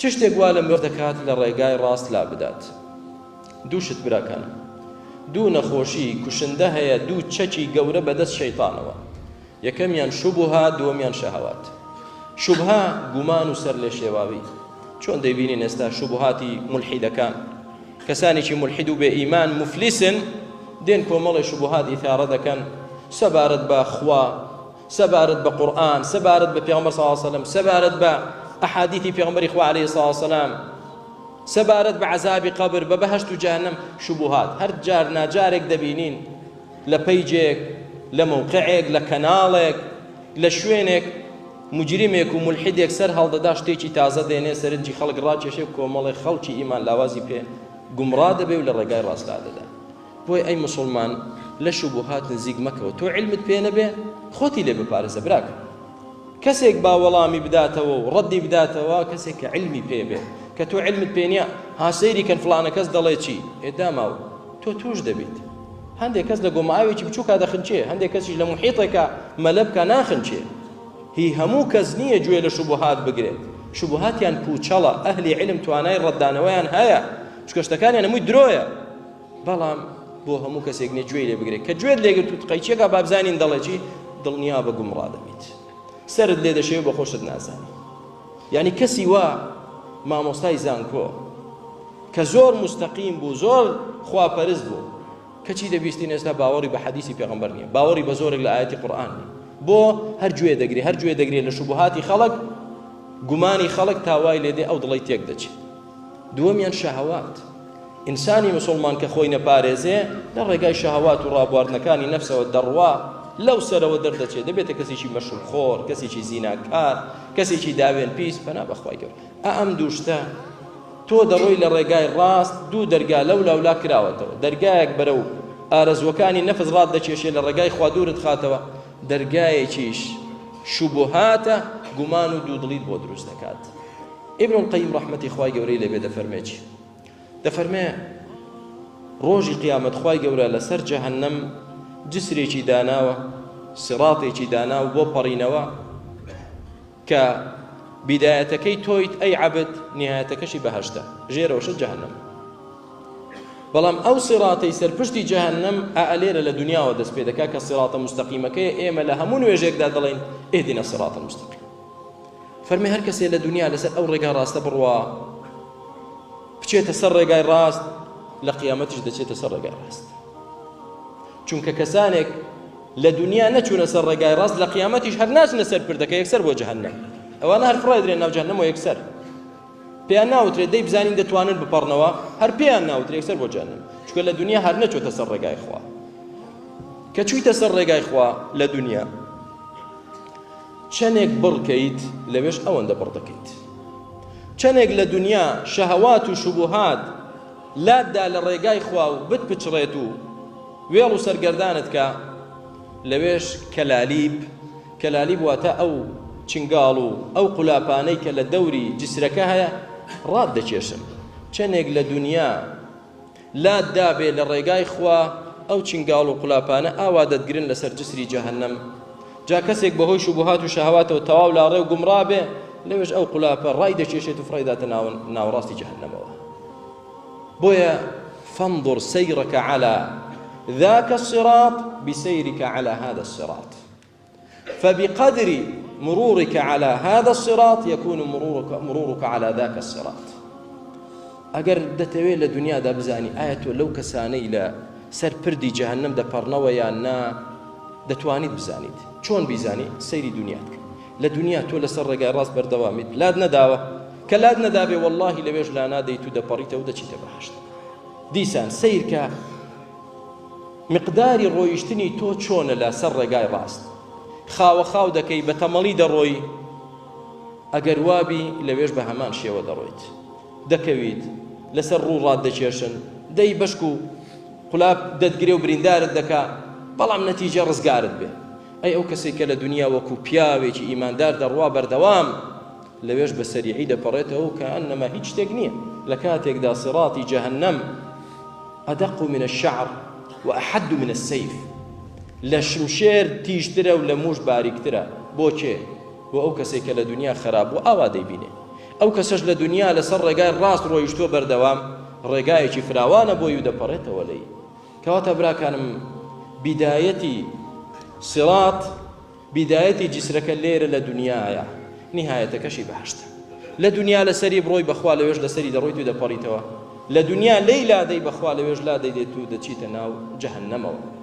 چ شتێک وا لە مرۆڤ دەکات لە ڕێگای ڕاست لا بدات؟ دوو شت براکانم. دوو نەخۆشی کوشندە هەیە، دوو چەکی گەورە بەدەست شەیتانەوە. یەکەمیان شوبهە، دووەمیان شەهەوات. شوبهە گومان و سەرلێشێواوی. چۆن دەیبینین ئێستا شوبهاتی مولحیدەکان. کەسانێکی مولحید و بێ ئیمان موفلیسن، دێن کۆمەڵێ شوبهات ئیثارە دەکەن سەبارەت بە خوا، سەبارەت بە قورئان، سەبارەت بە پێغەمبەر صلی اللە علیه وسلم، سەبارەت بە ئەحادیثی پێغەمبەری خوا علیه الصلاة والسلام، سەبارەت بە عەزابی قەبر، بە بەهەشت و جەهەنەم، شوبوهات. هەر جار ناجارێک دەبینین لە پەیجێک، لە مەوقعێک، لە کەناڵێک، لە شوێنێک مجرمێک و مولحیدێک سەر هەڵدەدا شتێکی تازە دێنێ سەرنجی خەڵک ڕاکێشێ و کۆمەڵێ خەڵکی ئیمان لاوازی پێ گومڕا دەبێ و لە ڕێگای ڕاست لادەدا. بۆیە ئەی موسوڵمان لە شوبوهات نزیک مەکەوە تۆ عیلمت پێ نەبێ خۆتی لێ بپارێزە براکەم کەسێک با وەڵامی بداتەوە و ڕەدی بداتەوە کەسێک کە عیلمی پێ بێ کە تۆ عیلمت پێ نییە ها سەیری کەن فڵانە کەس دەڵێ چی ئێ داماو تۆ توش دەبیت هەندێک کەس لە گۆماوێکی بچووکا دەخنچێ هەندێک کەسیش لە محیطێکا مەلە بکا ناخنچێ هی هەموو کەس نییە گوێ لە شوبهات بگرێت شوبهاتیان پوچەڵە ئەهلی علم توانای ڕەتدانەوەیان هەیە چونکە شتەکانیان هەمووی درۆیە بەڵام بۆ هەموو کەسێک نیە گوێی لێ بگرێت کە گوێت لێگرت و قەیچێکا بابزانین دەڵێ چی دڵنیا بە گومڕا دەبیت سەرت لێ دەشێوێ بە خۆشت نازانی یعنی کەسی وا مامۆستای زانکۆ کە زۆر مستەقیم بوو زۆر خواپەرست بوو کەچی دەبیستین ئێستا باوەڕی بە حەدیسی پێغەمبەر نییە باوەڕی بە زۆرێک لە ئاەتی قورئان نییە بۆ هەر گوێ دەگری هەر گوێ دەگرێت لە شوبهاتی خەڵک گومانی خەڵک تاوای لێدێ ئەو دڵی تێک دەچێت دووەمیان شەهەوات، ئینسانی موسوڵمان کە خۆی نەپارێزێ لە ڕێگای شەهەوات و ڕابواردنەکانی نەفسەوە دەڕوا، لەو سەرەوە دەردەچێ دەبێتە کەسێکی مەشروبخۆر، کەسێکی زیناکار، کەسێکی داوێن پیس، پەنا بەخوای گەورە. ئا ئەم دوو شتە تۆ دەڕۆی لە ڕێگای ڕاست دوو دەرگا لەو لاولا کراوەتەوە، دەرگایەک بەرەو ئارەزووەکانی نەفس ڕات دەکێشێ لە ڕێگای خوا دوورت خاتەوە، دەرگایەکیش شوبوهاتە گومان و دوودڵیت بۆ دروست دەکات. ابن القیم ڕەحمەتی خوای گەورەی لێبێ دەفەرمێ چی؟ دەفەرمێ ڕۆژی قیامەت خوای گەورە لەسەر جەهەنەم جسرێکی داناوە سڕاتێکی داناو بۆ پەڕینەوە کە بیدایەتەکەی تۆیت ئەی عەبد نهایەتەکەشی بەهەشتە ژێرەوەشە جەهەنەم بەڵام ئەو سیڕاتەی سەر پشتی جەهەنەم ئا لێرە لە دنیاوە دەست پێ دەکات کە سیڕاتە مستەقیمەکەی ئێمە لە هەموو نوێژێکدا دەڵێین اهدنا الصراط المستقیم فەرمی هەر کەسێ لە دنیا لەسەر ئەو ڕێگا ڕاستە بڕوا بچێتە سەر ڕێگای ڕاست لە قیامەتیش دەچێتە سەر ڕێگای ڕاست چونکە کەسانێک لە دنیا نەچوونە سەر ڕێگای ڕاست لە قیامەتیش هەر ناچنە سەر پردەکە یەکسەر بۆ جەهەنەم ئەوانە هەر فڕێدرێن ناو جەهەنەم و یەکسەر پێیان ناوترێت دەی بزانین دەتوانن بپەڕنەوە هەر پێیان ناوترێت یەکسەر بۆ جەهەنەم چونکە لە دنیا هەر نەچۆتە سەر ڕێگای خوا کە چوویتە سەر ڕێگای خوا لە دنیا چەنێک بڕ کەیت لەوێش ئەوەندە بڕ دەکەیت. چەنێک لە دونیا شەهەوات و شوبوهات لات دا لە ڕێگای خوا و بت پچڕێت و وێڵ و سەرگەردانت کا لەوێش کەلالیب کەلالیب واتە ئەو چنگاڵ و ئەو قولاپانەی کە لە دەوری جسرەکە هەیە ڕات دەکێشن چەنێک لە دونیا لات دابێ لە ڕێگای خوا ئەو چنگاڵ و قولاپانە ئاوا دەتگرن لەسەر جسری جەهەنەم جا کەسێک بەهۆی شوبهات و شەهواتەوە تەواو لاڕێ و گومڕا بێ لەوێش ئەو قولاپە ڕای دەکێشێت و فڕێداتە ناوەڕاستی جەهەنەمەوە بۆیە فانظر سيرك على ذاك الصراط بسيرك على هذا الصراط فبقدر مرورك على هذا الصراط يكون مرورك, مرورك على ذاك الصراط ئەگەر دەتەوێت لە دنیادا بزانی ئایا تۆ لەو کەسانەی لە سەر پردی جەهەنەم دەپەڕنەوە یان نا دەتوانیت بزانیت چۆن بیزانی سەیری دنیات کە لە دنیا تۆ لەسەر ڕێگای ڕاست بەردەوامیت لات نەداوە کە لات نەدابێ واللهی لەوێش لا نادەیت و دەپەڕیتەوە دەچیتە بەهەشت دیسان سەیرکە مقداری ڕۆیشتنی تۆ چۆنە لە سەر ڕێگای ڕاست؟ خاوە خاو دەکەی بە تەمەڵی دەڕۆی؟ ئەگەر وابی لەوێش بە هەمان شێوە دەڕۆیت دەکەویت لەسەر ڕوو ڕات دەکێشن دەی بەشک و قولاب دەتگرێ و بریندارت دەکا بەڵام نەتیجە ڕزگارت بێ ئەی ئەو کەسێک کە لە دنیا وەکو پیاوێکی ئیماندار دەڕوا بەردەوام لەوێش بە سەریعی دەپەڕێتەوە و کەئەنەما هیچ شتێک نییە لە کاتێکدا سیڕاتی جەهەنەم ادق من الشعر و احد من السیف لە شمشێر تیژترە و لە موش باریکترە بۆ کێ؟ بۆ ئەو کەسێک کە لە دنیا خراپ بوو ئاوا دەیبینێ. ئەو کەسەش لە دنیا لەسەر ڕێگای ڕاست ڕۆیشتووە بەردەوام ڕێگایەکی فراوانە بۆی و دەپەڕێتەوە لێی. کەواتە براکانم بیدایەتی سیڕات بیدایەتی جیسرەکە لێرە لە دنیایە نیهایەتەکەشی بەهەشتە. لە دنیا لەسەری بڕۆی بەخوا لەوێش لەسەری دەڕۆیت و دەپەڕیتەوە. لە دنیا لێی لادەی بەخوا لەوێش لادەیدێت و دەچیتە ناو جەهەنەمەوە.